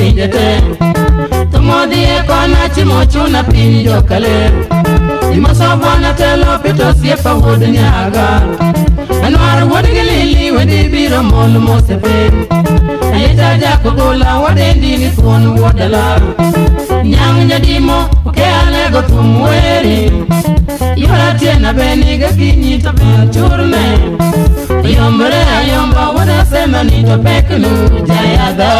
pinje te. Tumodhi e kona chimochuna piny jokaler. Imoso bwana telo pito osiepa wuod nyaga. Anwar wuod gi lili wedi biro mol mose piny. Ayeta jakogola wadendi ni thuon wuod alaro. Nyang' jadimo oke alego thum weri. Yora tiena beni gakinyi to ben churne. Ayombre ayomba wuod asema ni to peknu jayadha.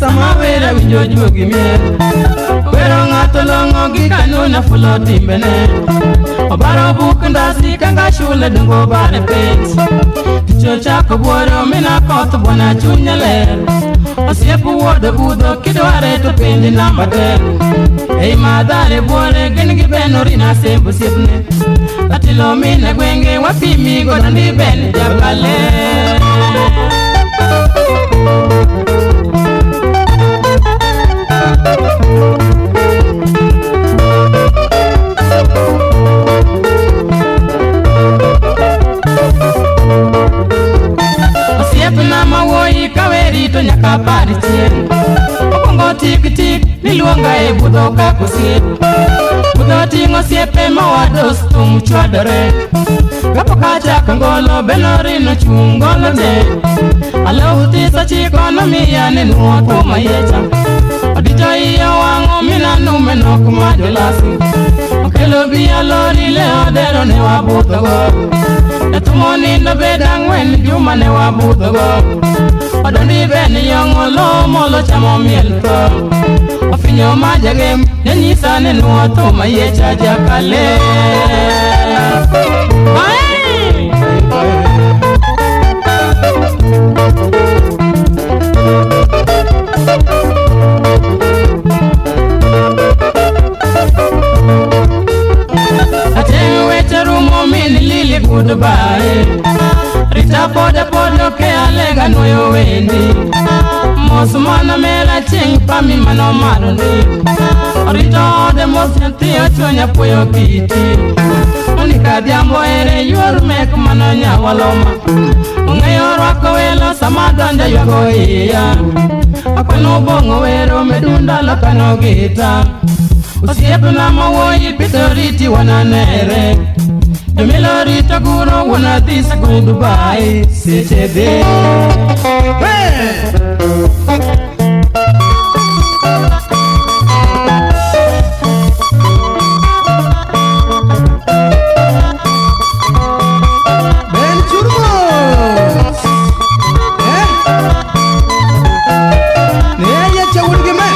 Sama wera winjo juogi miel. Wero ng'ato long'o gi kanuna fulo timbene. Obaro buk ndasi kanga shule dongo bare penj. Tich ochako buoro mina koth bwana chunya ler. Osiep wuod budho kidware to penj namba tek. Ei madhare buore gin gi ben orina semb osiepne. Atilo mine gwenge wapimi godo ndi ben jakale. Osiepna mawuoyi kaweri to nyaka par chien. Okwongo tik tik niluonga e budho kaka osiep. Budho ting'o osiepe mawados thum chwadore. Kapok achako ngolo benorino chung' ngolo te. Alou tisa chiko nomiya ni nuo thum ayiecha. Odicho iye owang'o mina nume nok ma jolasi. Okelo bi lori le odero ne wabudhogo. Jatumo nindo bed ang'wen juma ne wabudhogo. Odondi ben yong'o lo molo chamo miel tho. Ofinyo ma jagem nyanyisa ni nuo thum ayiecha jakale. Ateng weche rumo min lili goodbye. Rita poda podo ke alega nuoyo wendi. Mos mana mera chieng' pami mano maroni. Orito ode mos nyathi ochuonya puoyo kiti. Monica Adhiambo ere yuor mek mano nyawaloma. Ong'eyo rwako welo sama donjo ywago iya. Akwano bong'o wero medunda lokano gita. Osiepna mawuoyi pito riti wananere. Jomilo rito guro wuon adhis goodbye seche dhi. Ben churmos. Ne ayecha wuod gi me.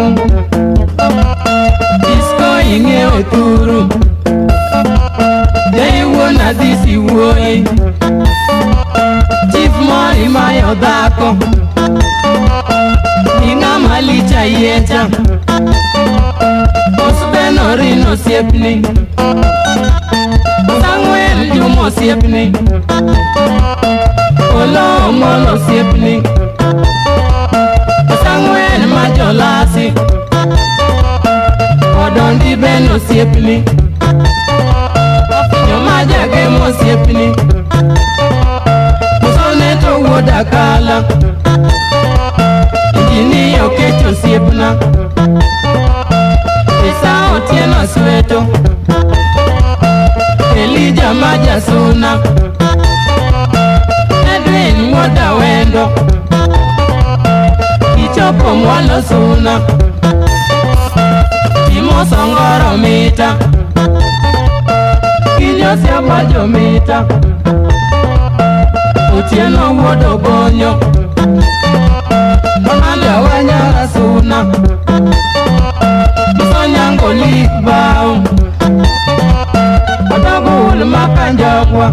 Karamu. Disko ing'iewo e thuru. Jai wuon Adhisi wuoyi. Chief mori mayo dhako. Ing'ama lich ayiecha. Osben Orino osiepni. Samuel Juma osiepni. Olo Omolo osiepni. Samuel ma jolasi. Odondi Ben osiepni. Joma jagem osiepni. Musoneto wuod Akala. Injinia Okech osiepna. Isa Otieno Sweto. Elija ma Jasuna. Edwin wuod Awendo. Kichopo mwalo Suna. Timo Songoro mita. Kinyosia Bajo mita. Otieno wuod Ogonyo. Ronaldo Wanyara Suna. Musonyango lik bao. Odogo ul makanjogwa.